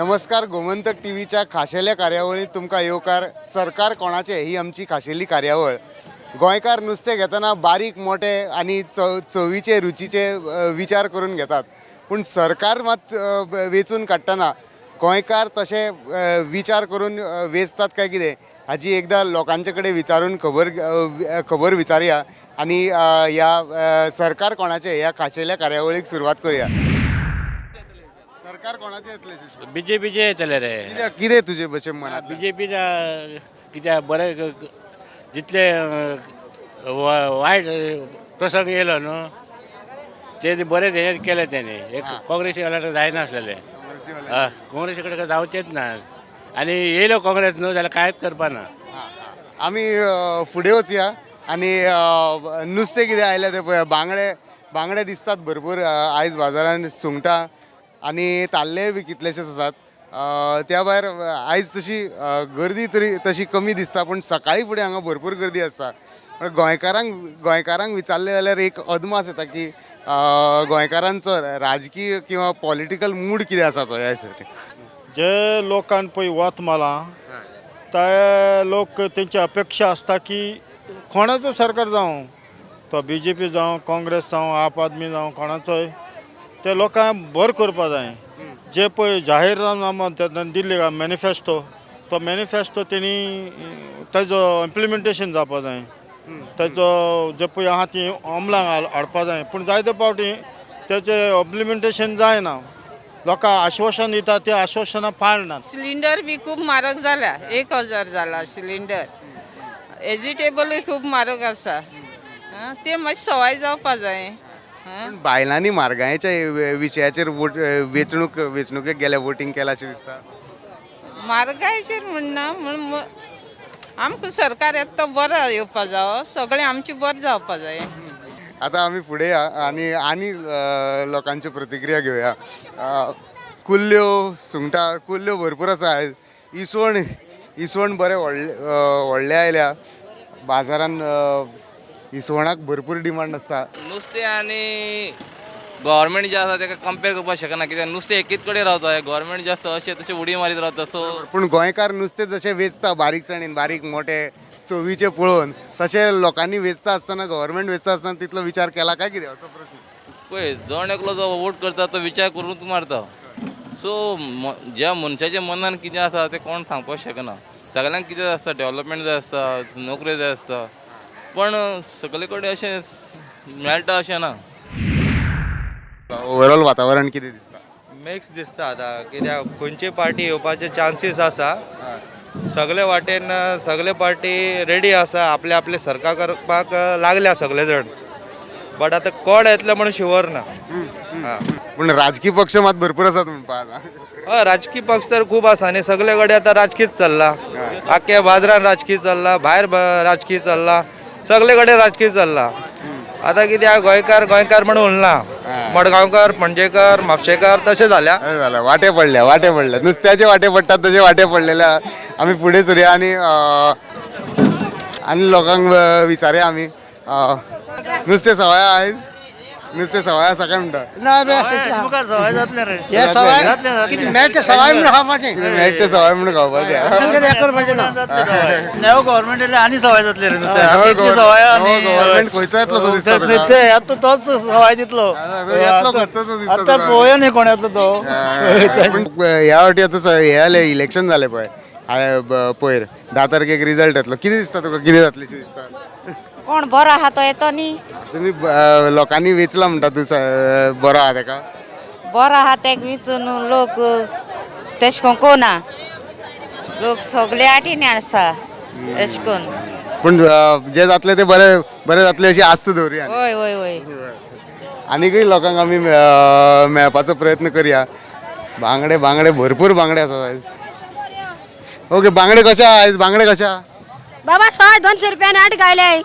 नमस्कार, गोमंतक टीव्हीच्या खाशेल्या कार्यावळींत तुमकां येवकार. सरकार कोणाचें ही आमची खाशेली कार्यावळ. गोंयकार नुस्तें घेतना बारीक मोटे आनी चवीचे रुचीचे विचार करून घेतात, पूण सरकार मात वेंचून काडटना गोंयकार तशे विचार करून वेंचतात काय कितें, हाजी एकदां लोकांचे कडेन विचारून खबर विचारया आनी ह्या सरकार कोणाचें ह्या खाशेल्या कार्यावळीक सुरवात करूया. सरकार कोणाचें येतलें? बीजेपीचे येतले रे. कित्याक? कितें तुजे भशेन मनांतलें? बीजेपीच्या कित्याक बरें जितले वायट प्रसंग येयलो न्हू, ते बरें हें केलें तेणी. एक काँग्रेसी वाल्याक जायनासलेलें. हय, काँग्रेसी कडेन जावचेंच ना आनी येयलो काँग्रेस न्हू जाल्यार कांयच करपा ना. आमी फुडें वचया आनी नुस्तें कितें आयलें तें पळया. बांगडे, बांगडे दिसतात भरपूर आयज बाजारान. सुंगटां आनी ताल्लेय बी कितलेशेच आसात. त्या भायर आयज तशी गर्दी तरी तशी कमी दिसता, पूण सकाळी फुडें हांगा भरपूर गर्दी आसता. पण गोंयकारांक विचारलें जाल्यार एक अदमास येता की गोंयकारांचो राजकीय किंवा पॉलिटिकल मूड कितें आसा तो ह्या साठी. जे लोकान पळय वत मारलां ते लोक तेंची अपेक्षा आसता की कोणाचो सरकार जावं, तो बीजेपी जावं, काँग्रेस जावं, आप आदमी जावं, कोणाचोय, ते लोकांक बरें करपा जाय. जे पळय जाहीरनामा दिल्ले मॅनिफेस्टो, तो मॅनिफेस्टो तेणी तेजो इम्प्लिमेंटेशन जावपा जाय. तेजो जे पळय आहा ती अंमलाक हाडपा जाय. पूण जायते फावटी तेजें इम्प्लिमेंटेशन जायना. लोकांक आश्वासन दिता, ते आश्वासनां पाळनात. सिलिंडर बी खूब म्हारग जाला, 1000 जाला सिलिंडर. वेजिटेबलूय खूब म्हारग आसा. आं, तें मातशें सवाय जावपा जाय आं. पण बायलांनी म्हारगायेच्या विशयाचेर वोट वेंचणुकेक गेल्या, वोटींग केलां अशें दिसता? म्हारगायेचेर म्हणना, म्हण आमकां सरकार येता तो बरो येवपा जावो, सगळें आमचें बरें जावपा जाय. आता आमी फुडें या आनी आनी लोकांच्यो प्रतिक्रिया घेवया. कुल्ल्यो, सुंगटां, कुल्ल्यो भरपूर आसा आयज. इसवण, इसवण बरें व्हडले व्हडले आयल्या बाजारान. इसवणाक भरपूर डिमांड आसता. नुस्तें आनी गव्हर्मेंट जे आसा तेका कंपेर करपाक शकना, कित्याक नुस्तें एकीच कडेन रावता, गव्हर्मेंट जे आसता अशें तशें उडी मारीत रावता, सो पूण गोंयकार नुस्तें जशें वेंचता बारीकसाणेन, बारीक मोटे चवीचे पळोवन, तशें लोकांनी वेंचता आसतना, गव्हर्मेंट वेंचता आसतना तितलो विचार केला काय कितें असो प्रश्न. पळय, जण एकलो जो वोट करता तो विचार करूनच मारता. सो ज्या मनशाच्या मनान कितें आसा तें कोण सांगपाक शकना. सगल्यांक कितें जाय आसता, डेवलपमेंट जाय आसता, नोकऱ्यो जाय आसता, पण सगळे कडेन अशें मेळटा अशें ना. ओवरऑल वातावरण कितें दिसता? मिक्स दिसता आतां, कित्याक खंयची पार्टी येवपाचे चान्सीस आसा. सगळे वाटेन सगळे पार्टी रेडी आसा, आपले आपले सरकार करपाक लागल्या सगळे जण, बट आतां कोण येतले म्हणून शुवर ना. हा. पूण राजकीय पक्ष मात भरपूर आसात म्हणपा आतां. हय, राजकीय पक्ष तर खूब आसा आनी सगळे कडेन आतां राजकीच चल्ला. आख्या बाजारान राजकीय चल्ला, भायर राजकीय चल्ला, सगळे कडेन राजकीय चल्ला. आतां कितें आहा, गोंयकार गोंयकार म्हणून उरना, मडगांवकार, पणजेकार, म्हापशेकार तशें जाल्या. अशें जालें, वांटे पडले, वांटे पडले, नुस्त्याचे वांटे पडटात तशे वांटे पडलेले आहा. आमी फुडें सरया आनी आनी लोकांक विचारया आमी. नुस्तें सवाय आयज? नुस्तें सवाय आसा काय म्हणटा? ना बे, अशें मुखार सवाय जातलें रे. हे सवाय कितें मेळटा, सवाय म्हणून खावपाचें. कितें मेळटा सवाय म्हणून खावपाचें. कितें करपाचें ना. नवो गव्हर्मेंट येयल्यार आनी सवाय जातली रे नुस्तें. नवो इतली सवाय. नवो गव्हर्मेंट खंयचो येतलो सो दिसता तुका? ते आतां तोच सवाय दितलो. तो येतलो खंयचो तो दिसता आतां तुका? पळोवया न्ही कोण येतलो तो. पूण ह्या फावटी आतां हे जालें, इलेक्शन जालें पळय पयर 10 तारखेक रिजल्ट येतलो. कितें दिसता तुका, कितें जातलें शें दिसता? कोण बरो आहा तो येतो न्ही. तुमी लोकांनी वेंचला म्हणटा तूं, बरो आहा तेका? बरो आहा तेका विचून लोक तेश कोन कोना, लोक सगळे आटीन आसा एश कोन. पूण जे जातले ते बरे बरे जातले अशी आस्त दवरुया. हय हय हय. आनीकय लोकांक आमी मेळपाचो प्रयत्न करया. बांगडे, बांगडे, भरपूर बांगडे आसात आयज. ओके, बांगडे कशे आहा आयज? बांगडे कशे आहा? बाबा सवाय 200 रुपयान आठ गायले.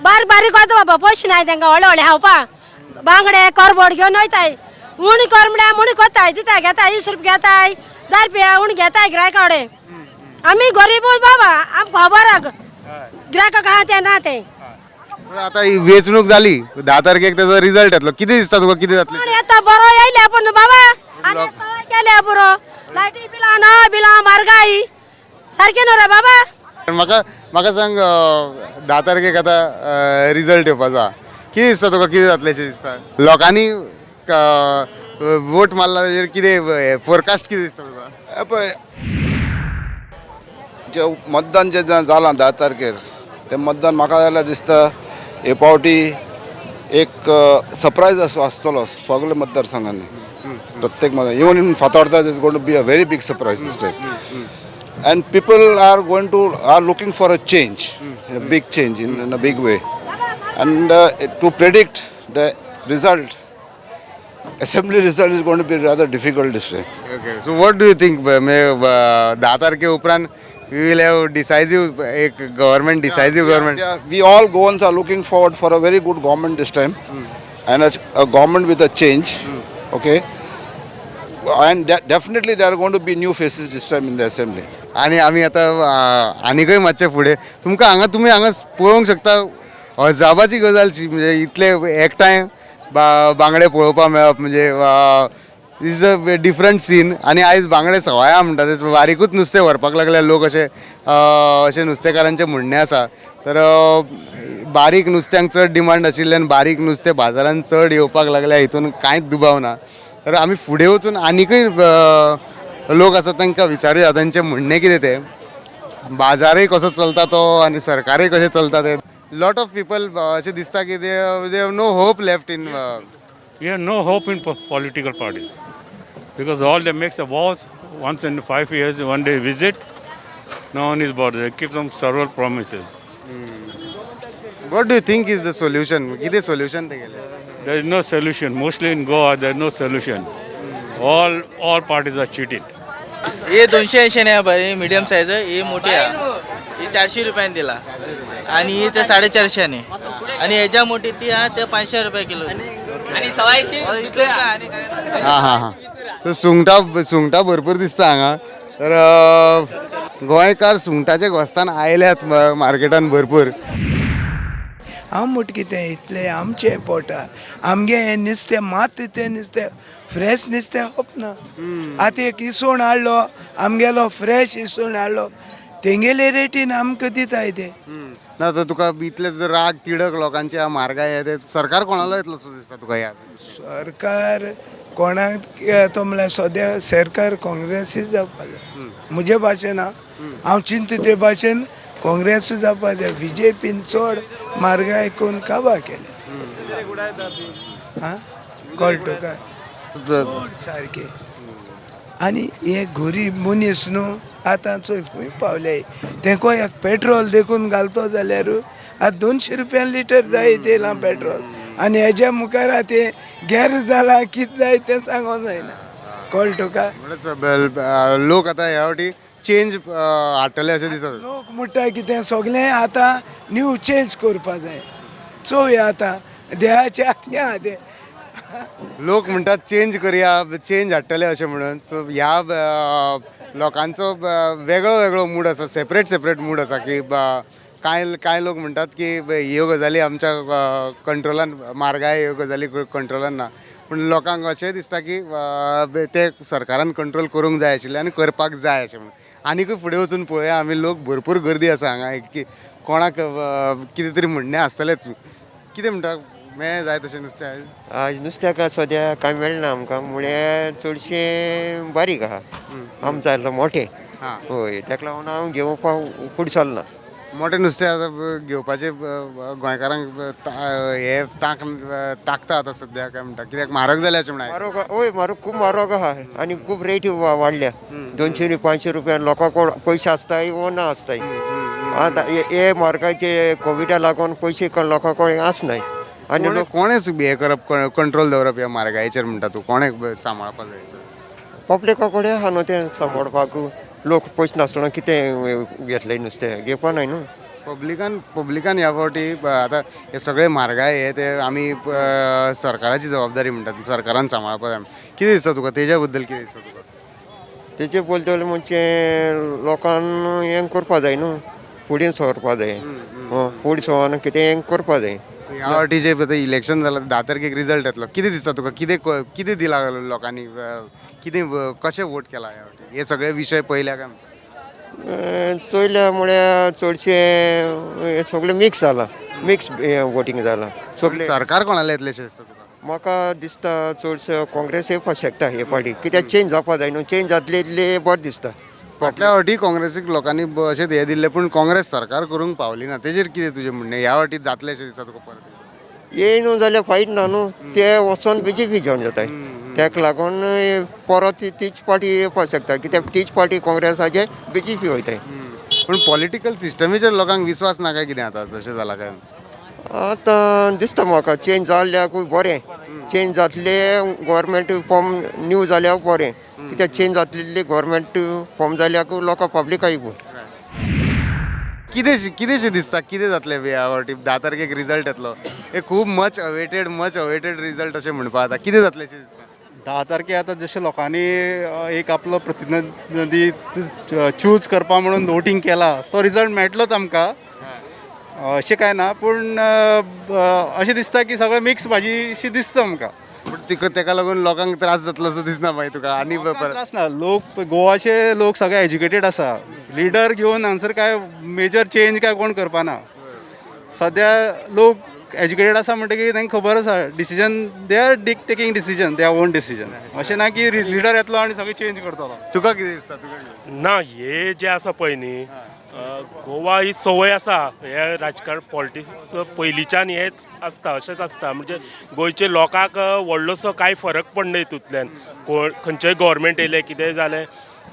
बारीक बारीक वता बाबा, पयशे नाय तांकां व्हडले व्हडले खावपा. बांगडे करबट घेवन वयताय, उणी कर म्हळ्यार उणी कोत्ताय, दिताय घेताय, 20 रुपया घेताय, 10 रुपया उणी घेताय गिरायका कडेन. आमी गरीबूच बाबा, आमकां खबर आहा गिरायकाक आहा तें ना तें. पूण आतां ही वेंचणूक जाली, 10 तारखेक तेजो रिजल्ट येतलो. कितें दिसता तुका, कितें जातलें? कोण येता बरो येयल्या पूण बाबा, आनी सवाय केल्या पुरो. लायटी बिलां ना बिलां म्हारगाय सारकें न्हू रे बाबा. म्हाका म्हाका सांग, 10 तारखेक आतां रिजल्ट येवपाचो आहा. कितें दिसता तुका, कितें जातलें अशें दिसता? लोकांनी वोट मारला तेजेर कितें फोरकास्ट कितें दिसता तुका? पळय, जे मतदान जें जालां 10 तारखेर, तें मतदान म्हाका जाल्यार दिसता हे फावटी एक सरप्रायज असो आसतलो सगळे मतदारसंघांनी, प्रत्येक मतदार. Even in Fatorda is going to be a very big surprise this time, and people are going to are looking for a change, a big change in a big way. And to predict the result, assembly result, is going to be rather difficult this time. Okay, so what do you think? 10 तारखे उपरांत we will have decisive एक government, डिसायजीव government. Yeah, we all Goans are looking forward for a very good government this time, and a government with a change. Okay, and definitely there are going to be new faces this time in the assembly. आनी आमी आतां आनीकय मातशें फुडें तुमकां हांगा, तुमी हांगा पळोवंक शकता, अजापाची गजाल शी, म्हणजे इतले एकठांय बांगडे पळोवपाक मेळप म्हणजे is a different scene. आनी आयज बांगडे सवाय म्हणटा ते, बारीकूच नुस्तें व्हरपाक लागले लोक, अशें अशें नुस्तेकारांचें म्हणणें आसा. तर बारीक नुस्त्यांक चड डिमांड आशिल्ल्यान बारीक नुस्तें बाजारांत चड येवपाक लागल्या, हितून कांयच दुबाव ना. तर आमी फुडें वचून आनीकय लोक आसा तांकां विचारुया तांचें म्हणणें कितें तें, बाजारय कसो चलता तो आनी सरकारय कशें चलता तें. लॉट ऑफ पिपल अशें दिसता की they have no hope left in We have no hope in political parties because all they make a vows once in 5 years, one day visit, no one is bothered. They keep some several promises. What do you think is the solution? कितें solution तेगेलें? There is no solution. Mostly in Goa, there is no solution. All parties are cheated. हे 280 नाही बरी medium size, ही मोठी आहे, ही 400 रुपयाने दिला आणि ही ते 450ने आणि ह्याच्या मोठी ती हा ते 500 रुपये किलो. आणि सवायची. इतलेच आहे आणि काय नाही. हां हां हां सो सुंगटां, सुंगटां भरपूर दिसता हांगा. तर गोंयकार सुंगटाच्या घोस्तान आयल्यात मार्केटान भरपूर. हांव म्हट कितें इतलें आमचें पोटा आमगे हें नुस्तें मात तें नुस्तें फ्रेश नुस्तें खपना. आतां एक इसवण हाडलो आमगेलो, फ्रेश इसवण हाडलो, तेंगेले रेटीन आमकां दिताय ते. ना तर तुका इतले तुजो राग तिडक लोकांची म्हारगाय हे ते, सरकार कोणालो येतलो असो दिसता तुका ह्या? सरकार कोणाक तो म्हणल्यार सद्या सरकार काँग्रेसीच जावपा जाय म्हजे भाशेन. आं, हांव चिंतता ते भाशेन काँग्रेसूच जावपा जाय. बीजेपीन चड म्हारगाय करून काबार केले. आं, कळटा तुका? चड सारकें. आनी हे गरीब मनीस न्हू आतां चोय खंय पावले. तेंको एक पेट्रोल देखून घालतो जाल्यार आतां 200 रुपया लिटर जाय तेलां पेट्रोल. आनी हेज्या मुखार आतां गेर जालां, कितें जाय तें सांगों जायना. कळटा तुका? म्हणल्यार लोक आतां ह्या फावटी चेंज हाडटले अशें दिसता. लोक म्हणटा कितें सगळें आतां न्यू चेंज करपा जाय. चोवया आतां देवाच्या हातीं आहा तें. लोक म्हणटात चेंज करया, चेंज हाडटले अशें म्हणून. सो ह्या लोकांचो वेगळो वेगळो मूड आसा, सेपरेट सेपरेट मूड आसा की कांय कांय लोक म्हणटात की ह्यो गजाली आमच्या कंट्रोलान, म्हारगाय ह्यो गजाली कंट्रोलान ना. पूण लोकांक अशेंय दिसता की ते सरकारान कंट्रोल करूंक जाय आशिल्लें आनी करपाक जाय अशें म्हणून. आनीकूय फुडें वचून पळोवया आमी. लोक भरपूर गर्दी आसा हांगा की कोणाक कितें तरी म्हणणें आसतलेंच. कितें म्हणटा, मेळ्ळें जाय तशें नुस्तें आयज? आज नुस्त्याक सद्या कांय मेळना आमकां, म्हळ्यार चडशें बारीक आहा, आमकां जाय मोठें. हय, ताका लागून हांव घेवपाक फुडें सरना. मोठें नुस्तें आतां घेवपाचें गोंयकारांक हे तांक ताकता आतां सद्या काय म्हणटा? कित्याक म्हारग जालें अशें म्हणा. म्हारग, हय, म्हारग, खूब म्हारग आहा आनी खूब रेट वाडल्या. 200 500 रुपया. लोकां कोण पयशे आसताय वो ना आसताय. आतां हे म्हारगायचे कोविडा लागून पयशे लोकां कडेन आसनाय आनी लोक कोणें हें करप, कंट्रोल दवरप ह्या म्हारगायेचेर म्हणटा तूं? कोणें सांबाळपाक जाय? पब्लिका कडेन आहा न्हू तें सांबाळपाक. लोक पयशे नासतना कितें घेतले नुस्तें? घेवपा नाय न्हू. पब्लिकान पब्लिकान ह्या फावटी आतां हे सगळे म्हारगाय हे ते आमी सरकाराची जबाबदारी म्हणटात, सरकारान सांबाळपाक जाय. कितें दिसता तुका तेज्या बद्दल, कितें दिसता तुका? तेजे बद्दल म्हणजे लोकान हें करपा जाय न्हू, फुडें सरपा जाय, फुडें सरन कितें हें करपा जाय. ह्या फावटी जे पळय इलेक्शन जालां, 10 तारखेक रिजल्ट येतलो. कितें दिसता तुका, कितें कितें दिलां लोकांनी, कितें कशें वोट केला ह्या फावटी, हे सगळे विशय पळयल्या काय? चोयल्या म्हळ्यार चडशें हें सगळें मिक्स जालां, मिक्स वोटींग जालां सगळें. सरकार कोणालें येतलें अशें दिसता तुका? म्हाका दिसता चडशें काँग्रेस येवपाक शकता हे फावटी, कित्याक चेंज जावपा जाय न्हू. चेंज जातले इतले बरें दिसता. फाटल्या फावटी काँग्रेसीक लोकांनी अशें हें दिल्लें, पूण काँग्रेस सरकार करूंक पावली ना. तेजेर कितें तुजें म्हणणें? ह्या फावटी जातलें अशें दिसता तुका परत? ये न्हू जाल्यार फायद ना न्हू, ते वचोन बीजेपी जॉयन जाताय. ताका लागून परत तीच पार्टी येवपाक शकता, कित्याक तीच पार्टी काँग्रेसाचे बीजेपी वयताय. पूण पॉलिटिकल सिस्टमीचेर लोकांक विस्वास ना काय कितें आतां, तशें जालां काय? आतां दिसता म्हाका चेंज जाल्ल्याकूय बरें. चेंज जातले गव्हर्मेंट फॉर्म न्यू जाल्यार बरें, कित्याक चेंज जातली गव्हर्मेंट फॉर्म जाल्यार लोकां पब्लिकाय कितें कितेंशें दिसता, कितें जातलें ह्या फावटी? 10 तारखेक रिजल्ट येतलो, हे खूब मच अवेटेड रिजल्ट अशें म्हणपा जाता. कितें जातलें अशें दिसता? 10 तारखे आतां जशें लोकांनी एक आपलो प्रतिनिधी चूज करपा म्हणून वोटींग केला, तो रिजल्ट मेळटलोच आमकां अशें कांय ना. पूण अशें दिसता की सगळें मिक्स भाजी शी दिसता आमकां. पूण तिका तेका लागून लोकांक त्रास जातलो असो दिसना मागीर तुका आनी परत? त्रास ना. लोक, गोवाचे लोक सगळे एज्युकेटेड आसा. लिडर घेवन हांगसर काय मेजर चेंज काय कोण करपाना. सद्या लोक एज्युकेटेड आसा म्हणटकीर तांकां खबर आसा decision, they are taking decision, their own decision. अशें ना की लिडर येतलो आनी सगळें चेंज करतलो. तुका कितें दिसता, तुका कितें? ना, हे जे आसा पळय न्ही, गोवा ही संवय आसा. हे राजकारण, पॉलिटिक्स पयलींच्यान हेच आसता, अशेंच आसता. म्हणजे गोंयचे लोकांक व्हडलोसो कांय फरक पडना हितूंतल्यान. कोण खंयचेय गव्हर्मेंट येयलें, कितेंय जालें,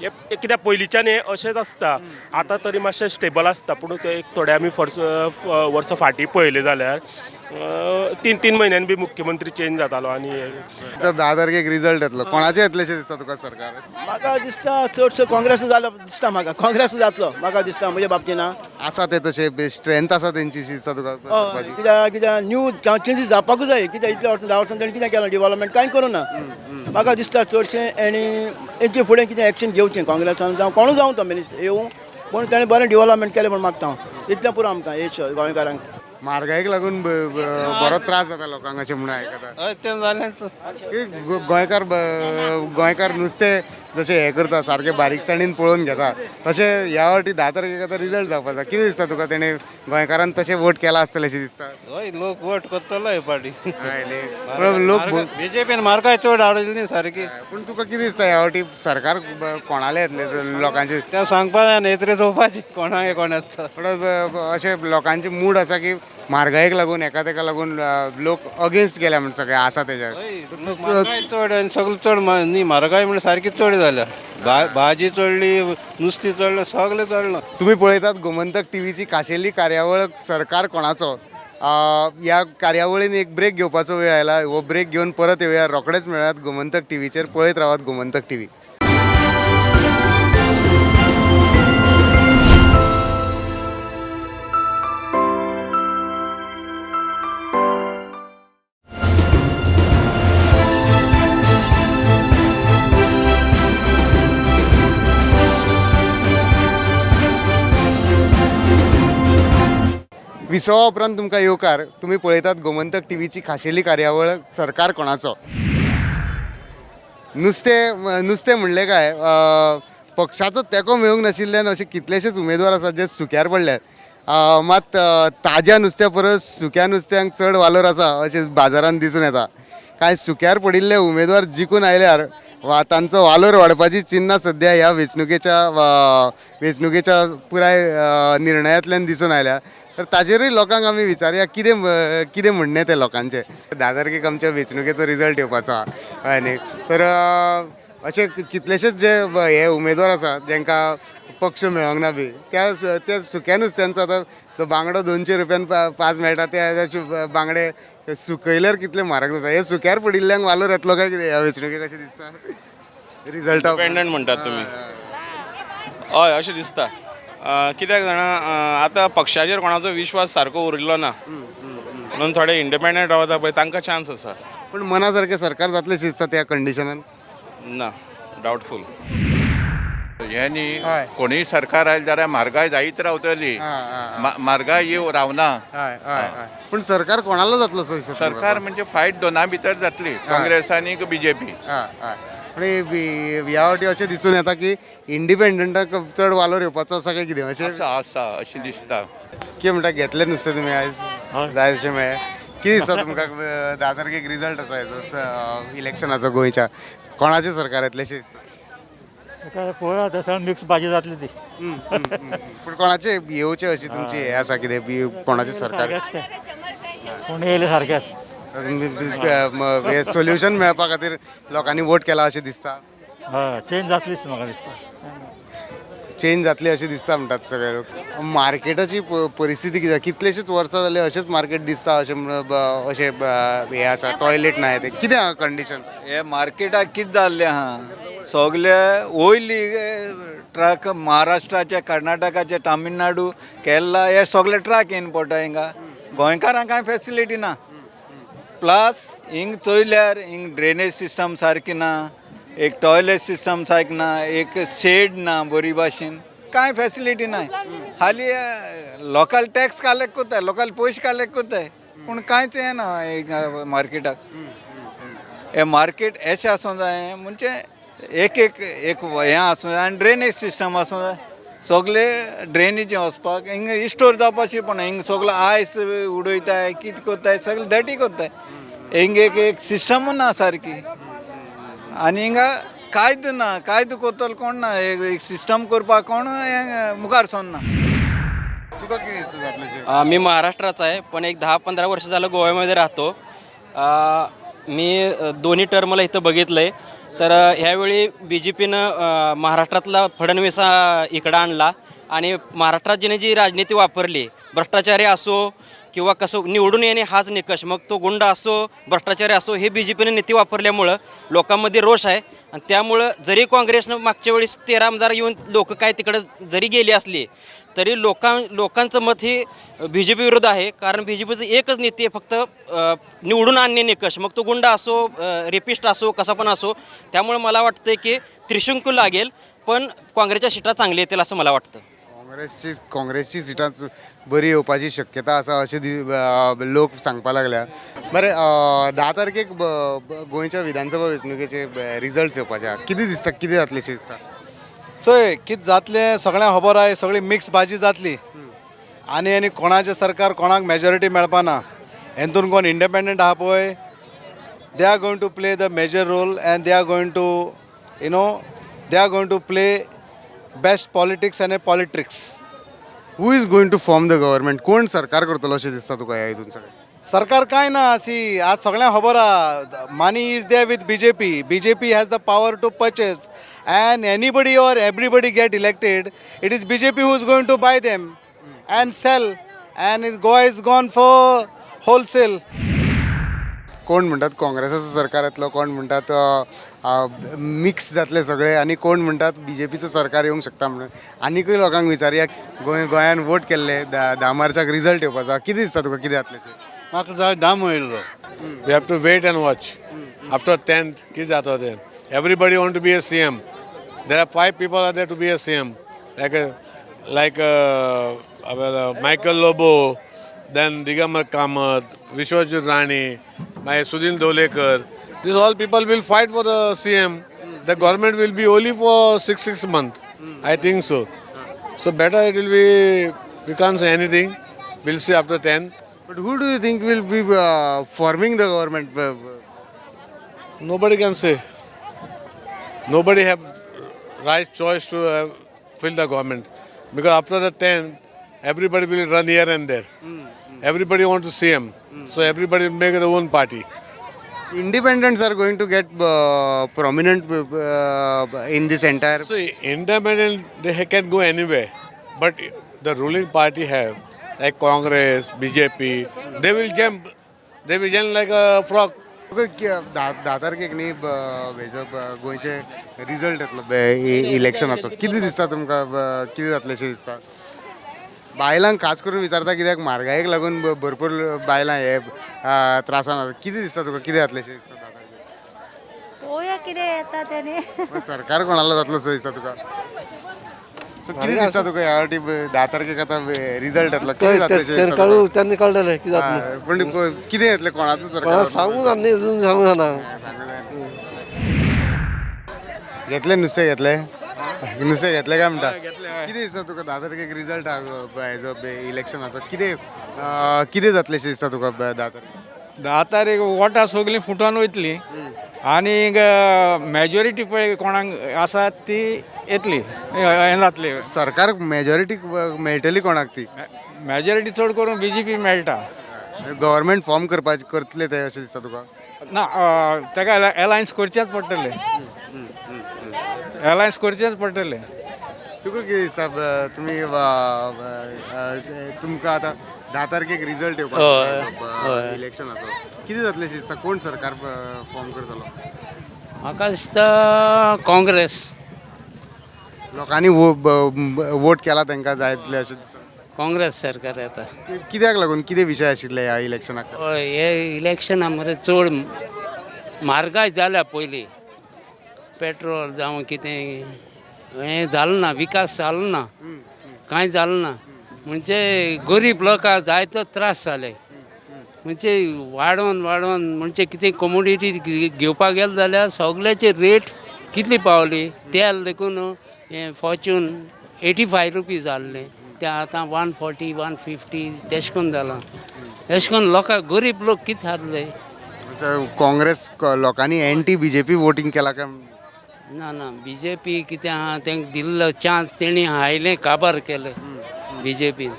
हे कित्याक पयलींच्यान हें अशेंच आसता. आतां तरी मातशें स्टेबल आसता, पूण ते एक थोडे आमी फर्स वर्सां फाटीं पळयलें जाल्यार 3-3 म्हयन्यांनी बी मुख्यमंत्री चेंज जातालो आनी आतां 10 तारखेक रिजल्ट येतलो, कोणाचें येतलें अशें दिसता तुका सरकार? म्हाका दिसता चडसो काँग्रेस जालो दिसता म्हाका. काँग्रेस जातलो म्हाका दिसता, म्हज्या बाबतीन. आसा ते तशे स्ट्रेंथ आसा तेंची दिसता तुका करपाची? कित्याक कित्याक न्यू चेंजीस जावपाकूच जाय. कित्याक इतले वर्सां, 10 वर्सां ताणें कितें केलां डिवलपमेंट? कांय करूं ना. म्हाका दिसता चडशें आनी हेचे फुडें कितें एक्शन घेवचें काँग्रेसान जावं, कोणूय जावं, तो मिनिस्टर येवं, पूण ताणें बरें डिवलपमेंट केलें म्हूण मागता हांव. इतलें पुरो आमकां हे गोंयकारांक. म्हारगायेक लागून बरो त्रास जाता लोकांक अशें म्हणून आयकता. हय, तें जालेंच. की गोंयकार नुस्तें जशें हें करता, सारकें बारीकसाणीन पळोवन घेता, तशें ह्या फावटी 10 तारखेक आतां रिजल्ट जावपाचो. कितें दिसता तुका, तेणें गोंयकारान तशें वोट केला आसतलें अशें दिसता? हय, लोक वोट करतलो हे फावटी. हय न्ही? पूण लोक बीजेपीन म्हारगाय चड हाडली न्ही सारकी. पूण तुका कितें दिसता, ह्या फावटी सरकार कोणालें येतलें लोकांचें? तें सांगपा जायना, येतरे चोवपाची कोणाक कोण येता. पूण अशें लोकांचे मूड आसा की म्हारगायेक लागून, एका तेका लागून लोक अगेन्स्ट गेल्या म्हण सगळे आसा तेज्या. म्हारगाय चड आनी सगळें चड न्ही. म्हारगाय म्हणल्यार सारकी चड जाल्या. भाजी चडली, नुस्तें चडलें, सगळें चडलां. तुम्ही पळयतात गोमंतक टीव्हीची खाशेली कार्यावळ सरकार कोणाचो. ह्या कार्यावळीन एक ब्रेक घेवपाचो वेळ आयला. हो ब्रेक घेवन परत येवया रोखडेच. मेळयात गोमंतक टीव्हीचेर. पळयत रावात गोमंतक टीव्ही. विसवा उपरांत तुमकां येवकार. तुमी पळयतात गोमंतक टीव्हीची खाशेली कार्यावळ सरकार कोणाचो. नुस्तें नुस्तें म्हणलें काय पक्षाचो तेंको मेळूंक नाशिल्ल्यान अशे कितलेशेच उमेदवार आसात जे सुक्यार पडल्यात. मात ताज्या नुस्त्या परस सुक्या नुस्त्यांक चड वालोर आसा अशें बाजारांत दिसून येता. कांय सुक्यार पडिल्ले उमेदवार जिखून आयल्यार वा तांचो वालोर वाडपाची चिन्नां सद्या ह्या वेंचणुकेच्या पुराय निर्णयांतल्यान दिसून आयल्या. तर ताजेरूय लोकांक आमी विचारया, कितें कितें म्हणणें तें लोकांचें. 10 तारखेक आमच्या वेंचणुकेचो रिजल्ट येवपाचो आहा, हय न्ही? तर अशे कितलेशेच जे हे उमेदवार आसा जांकां पक्ष मेळोंक ना बी, त्या त्या सुक्या नुस्त्यांचो आतां जो बांगडो 200 रुपयान पांच मेळटा, त्या बांगडे सुकयल्यार कितले म्हारग जाता. हे सुक्यार पडिल्ल्यांक वालोर येतलो काय कितें ह्या वेंचणुकेक अशें दिसता रिजल्टा? इंडिपेंडंट म्हणटात तुमी? हय, अशें दिसता. कित्याक जाणा, आतां पक्षाचेर कोणाचो विश्वास सारको उरिल्लो ना, म्हणून थोडे इंडिपेंडंट रावता पळय, तांकां चान्स आसा. पूण मना सारकें सरकार जातलें दिसता त्या कंडिशनान? ना, डावटफूल. हें न्ही, कोणूय सरकार आयलें जाल्यार म्हारगाय जायत रावतली, म्हारगाय ही रावना. हय हय हय पूण सरकार कोणालो जातलो असो दिसता तुमकां? सरकार म्हणजे फायट दोना भितर जातली, काँग्रेस आनी बीजेपी. हय हय पूण ह्या फावटी अशें दिसून येता की इंडिपेंडंटाक चड वालोर येवपाचो आसा काय कितें अशें? आसा, आसा अशें दिसता. कितें म्हणटा, घेतलें नुस्तें तुमी आयज? जाय तशें मेळ्ळें? कितें दिसता तुमकां, 10 तारखेक रिजल्ट आसा हेजो इलेक्शनाचो गोंयच्या, कोणाचें सरकार येतलें अशें दिसता? पळोवया आतां, सगळें मिक्स भाजी जातली ती. पूण कोणाचें येवचें अशी तुमची हें आसा कितें बी, कोणाचें सरकार? कोण येयले सारकें. हें सोल्युशन मेळपा खातीर लोकांनी वोट केला अशें दिसता? हय, चेंज जातलीच म्हाका दिसता. चेंज जातली अशें दिसता म्हणटात सगळे लोक. मार्केटाची परिस्थिती कितें? कितलेशींच वर्सां जालीं अशेंच मार्केट दिसता अशें म्हणून अशें हें आसा, टॉयलेट ना तें कितें आहा कंडिशन? हे मार्केटाक कितें जाल्लें आहा, सगळे वयली ट्रक महाराष्ट्राचे, कर्नाटकाचे, तामिळनाडू, केरला हे सगळे ट्रक येवन पडटा हिंगा. गोंयकारांक कांय फेसिलिटी ना. प्लस हिंग चोयल्यार हिंग ड्रेनेज सिस्टम सारकी ना, एक टॉयलेट सिस्टम सारकी ना, एक शेड ना बरी भाशेन, कांय फेसिलिटी ना. हाली लोकल टॅक्स कलेक्ट करताय, लोकल पयशे कलेक्ट करताय, पूण कांयच हें ना हिंगा मार्केटाक. हे मार्केट अशें आसूं जाय म्हणजे एक एक एक हें आसूं जाय आनी ड्रेनेज सिस्टम आसूं जाय. सगळे ड्रेनेजी वचपाक हिंगा स्टोर जावपाची, पण हिंग सगळो आयस उडयताय, कितें करताय, सगळें डटी करताय. हिंग एक एक सिस्टम ना सारकी आनी हिंगा कायदो ना, कायदो करतलो कोण ना, एक सिस्टम करपाक कोण हें मुखार सरना. तुका कितें दिसता जातलें? मी महाराष्ट्राचा आहे, पण एक 10-15 वर्ष झालं गोव्यामध्ये राहतो. मी दोन्ही टर्मला इथं बघितलं आहे. तर ह्यावेळी बीजेपीनं महाराष्ट्रातला फडणवीस इकडं आणला आणि महाराष्ट्रात जिने जी राजनीती वापरली, भ्रष्टाचारी असो किंवा कसं निवडून येणे हाच निकष, मग तो गुंड असो भ्रष्टाचारी असो, हे बीजेपीने नीती वापरल्यामुळं लोकांमध्ये रोष आहे. आणि त्यामुळं जरी काँग्रेसनं मागच्या वेळेस 13 आमदार येऊन लोकं काय तिकडं जरी गेली असली तरी लोकांचं मत हे बीजेपी विरुद्ध आहे. कारण बीजेपीचं एकच नीती आहे, फक्त निवडून आणणे निकष, मग तो गुंड असो, रेपिस्ट असो, कसा पण असो. त्यामुळे मला वाटतं की त्रिशंकू लागेल, पण काँग्रेसच्या सीटा चांगल्या येतील असं मला वाटतं. काँग्रेसची सिटां बरी येवपाची शक्यता आसा अशें लोक सांगपाक लागल्या. बरें, 10 तारखेक गोंयच्या विधानसभा वेंचणुकेचे रिजल्ट्स येवपाचे आहा, कितें दिसता, कितें जातलें अशें दिसता? चोय कितें जातलें सगळ्यांक खबर आहा, सगळी मिक्स भाजी जातली आनी आनी कोणाचें सरकार कोणाक मेजॉरिटी मेळपाना. हेतून कोण इंडिपेंडंट आहा पळय, they are going to play the major role and they are going to you know they are going to play best politics and politics. Who is going to form the government? कोण सरकार करतलो अशें दिसता तुका ह्या हितून सगळें? सरकार कांय ना, सी आज सगळ्यांक खबर आहा, money is there with BJP, BJP has the power to purchase and anybody or everybody get elected, it is BJP who is going to buy them and sell and is Goa is gone for wholesale. कोण म्हणटात काँग्रेसाचो सरकार येतलो, कोण म्हणटात mix जातले सगळे आनी कोण म्हणटात बीजेपीचो सरकार येवंक शकता म्हणून. आनीकूय लोकांक विचारया, गोंयान वोट केल्ले 10 मार्चाक रिजल्ट येवपाचो, कितें दिसता तुका, कितें जातलें? म्हाका जाय दाम वयलो. We have to wait and watch. After 10th कितें जाता तें. Everybody want to be a CM. There are 5 people are there to be a CM, like Michael Lobo, then Digambar Kamat, Vishwajit Rane, मागीर Sudin Dhavalikar. These all people will fight for the CM. The government will be only for 6 months. I think so. So better it will be, we can't say anything. We'll see after 10th. But who do you think will be forming the government? Nobody can say. Nobody have right choice to fill the government. Because after the 10th, everybody will run here and there. Everybody want to see him. So everybody will make their own party. Independents are going to get prominent in this entire... So independent, they can go anywhere. But the ruling party have, like Congress, BJP, they will jump. They will jump like a frog. 10 तारखेक न्ही हेजो गोंयचे result येतलो इलेक्शनाचो, कितें दिसता तुमकां, कितें जातलें अशें दिसता? बायलांक खास करून विचारता कित्याक म्हारगायेक लागून भरपूर बायलां हे त्रासान आसा, कितें दिसता तुका, कितें जातलें अशें दिसता 10 तारखेक? पळोवया कितें येता तें. सरकार कोणालो जातलो अशें दिसता तुका? सो कितें दिसता तुका ह्या फावटी 10 तारखेक आतां रिजल्ट येतलो, कितें जातलें अशें दिसता तुका? कळू त्यांनी कळटलें कितें जातलें. हय, पूण कितें येतलें, कोणाचो सरकार? सांगू जाणा न्ही, अजून सांगू जाणा. घेतले नुस्तें? घेतले नुस्तें घेतलें काय म्हणटा? कितें दिसता तुका, 10 तारखेक रिजल्ट हेजो इलेक्शनाचो, कितें कितें जातलें अशें दिसता तुका 10 तारखेक? 10 तारीख वोटां सगळीं फुटोन वयतली आनी मॅजॉरिटी पळय कोणाक आसा ती येतली, हें जातली. सरकार मेजॉरिटी मेळटली कोणाक ती? मॅजॉरिटी चड करून बीजेपी मेळटा. गव्हर्मेंट फॉर्म करपाचे करतले ते अशें दिसता तुका? ना, ताका एलायन्स करचेंच पडटलें, एलायन्स करचेंच पडटलें. तुका कितें दिसता, तुमी तुमकां आतां 10 तारखेक रिजल्ट येवपाचो आसा इलेक्शनाचो, कितें जातलें अशें दिसता, कोण सरकार फॉर्म करतलो? म्हाका दिसता काँग्रेस. लोकांनी वोट केला तांकां जाय तितलें अशें दिसता? काँग्रेस सरकार येता. कित्याक लागून, कितें विशय आशिल्ले ह्या इलेक्शनाक? हय, हे इलेक्शना मरे चड म्हारगाय जाल्या पयलीं, पेट्रोल जावं कितें हें जालें ना, विकास जालो ना, कांय जालें ना. म्हणजे गरीब लोकांक जायतो त्रास जाले. म्हणजे वाडोवन वाडोवन, म्हणजे कितें कमोडिटी घेवपाक गेले जाल्यार सगल्याचे रेट कितली पावली. तेल देखून हें फॉर्च्यून 85 रुपीज जाल्लें, तें आतां 140, 150 तेश कोन्न जालां. एशें कोन्न लोकांक, गरीब लोक कितें जातले? काँग्रेस लोकांनी एंटी बीजेपी वोटींग केला काय? ना ना, बीजेपी कितें आहा, तांकां दिल्लो चान्स तेणी आयले, काबार केले. बीजेपीन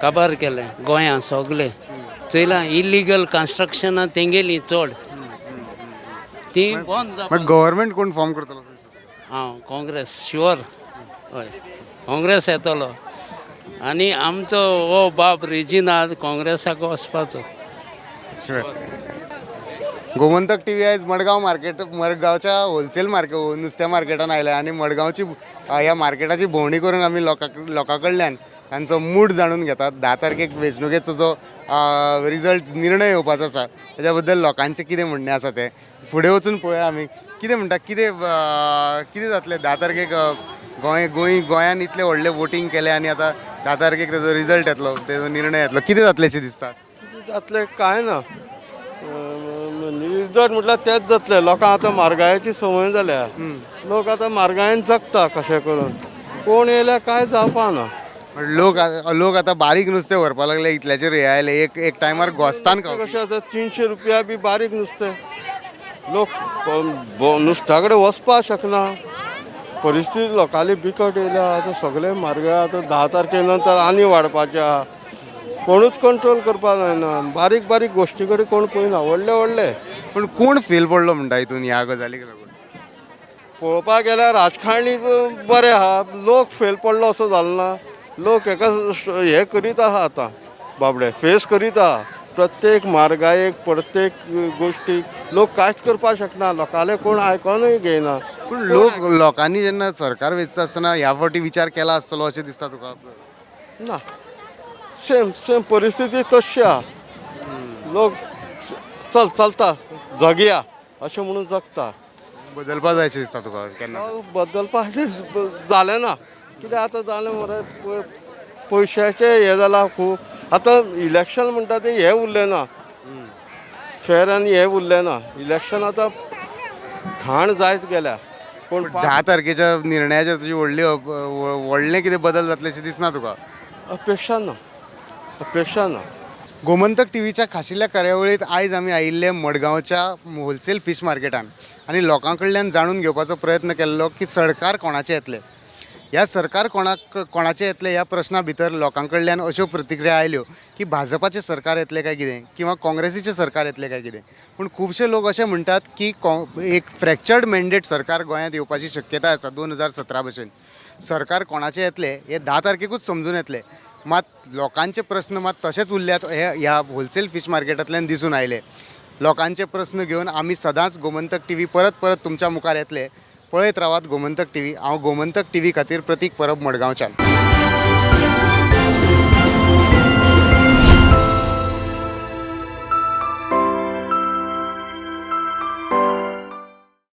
काबार केलें गोंया सगळे. चोयलां, इलिगल कन्स्ट्रक्शनां तेंगेली चड, ती बंद. मागीर गव्हर्मेंट कोण फॉर्म करतलो? हांव काँग्रेस शुअर. हय, काँग्रेस येतलो आनी आमचो हो बाब रेजिनाल्ड काँग्रेसाक वचपाचो. गोमंतक टीव्ही आयज मडगांव मार्केट, मडगांवच्या होलसेल मार्केट, नुस्त्या मार्केटान आयल्या आनी मडगांवची ह्या मार्केटाची भोंवडी करून आमी लोकां कडल्यान तांचो मूड जाणून घेतात. 10 तारखेक वेंचणुकेचो जो रिजल्ट, निर्णय येवपाचो आसा, तेज्या बद्दल लोकांचें कितें म्हणणें आसा तें फुडें वचून पळोवया. आमी कितें म्हणटा, कितें कितें जातलें 10 तारखेक? गोंय गोंय गोंयान इतलें व्हडलें वोटींग केलें आनी आतां 10 तारखेक तेजो रिजल्ट येतलो, तेजो निर्णय येतलो, कितें जातलें अशें दिसता? जातलें कांय ना. रिजल्ट म्हटल्यार तेच जातले. लोकांक आतां म्हारगायेची संवय जाल्या. लोक आतां म्हारगायेन जगता. कशें करून कोण येयल्यार कांय जावपा ना. लोक आतां बारीक नुस्तें व्हरपाक लागले, इतल्याचेर हे आयले. एक एक टायमार घोस्तान खावपी. कशें आतां 300 रुपया बी बारीक नुस्तें. लोक नुस्त्या कडेन वचपाक शकना. परिस्थिती लोकांली बिकट येयल्या आतां. सगळे म्हारगाय आतां 10 तारखे नंतर आनी वाडपाचे आहा. कोणूच कंट्रोल करपाक जायना. बारीक बारीक गोश्टी कडेन कोण पळयना, व्हडले व्हडले. पूण कोण फेल पडलो म्हणटा हितून ह्या गजालीक लागून? पळोवपाक गेल्यार राजकारणी बरे आहा, लोक फेल पडलो असो जालो ना. लोक हेका हे करीत आहा आतां, बाबडे फेस करीत आहा प्रत्येक म्हारगायेक, प्रत्येक गोश्टीक. लोक कांयच करपाक शकना. लोकांले कोण आयकोनूय घेयना. पूण लोकांनी जेन्ना सरकार वेंचता आसतना ह्या फावटी विचार केला आसतलो अशें दिसता तुका? ना, सेम सेम परिस्थिती तशी आहा. लोक चल चलता जगया अशें म्हणून जगता. बदलपा जाय अशें दिसता तुका केन्ना? बदलपाक जालें ना. कित्याक आतां जालें मरे, पयशाचें हें जालां खूब. आतां इलेक्शन म्हणटा तें हें उरलें ना, फेर आनी हें उरलें ना. इलेक्शन आतां घाण जायत गेल्या. कोण 10 तारखेच्या निर्णयाचेर तुजी व्हडली व्हडलें कितें बदल जातले अशें दिसना तुका? अपेक्षा ना, अपेक्षा ना. गोमंतक टीव्हीच्या खाशिल्ल्या कार्यावळींत आयज आमी आयिल्ले मडगांवच्या होलसेल फीश मार्केटान आनी लोकां कडल्यान जाणून घेवपाचो प्रयत्न केल्लो की सरकार कोणाचें येतलें. ह्या सरकार कोणाक कोणाचें येतलें ह्या प्रश्ना भितर लोकां कडल्यान अश्यो प्रतिक्रिया आयल्यो की भाजपाचें सरकार येतलें काय कितें किंवा काँग्रेसीचें सरकार येतलें काय कितें. पूण खुबशे लोक अशें म्हणटात की एक फ्रॅक्चर्ड मॅन्डेट सरकार गोंयांत येवपाची शक्यताय आसा 2017 भशेन. सरकार कोणाचें येतलें हें 10 तारखेकूच समजून येतलें. मात लोकांचे प्रस्न मात तशेच उरल्यात हे ह्या होलसेल फीश मार्केटांतल्यान दिसून आयले. लोकांचे प्रस्न घेवन आमी सदांच गोमंतक टीव्ही परत परत तुमच्या मुखार येतले. पळयत रावात गोमंतक टीव्ही. हांव गोमंतक टीव्ही खातीर प्रतीक परब, मडगांवच्यान.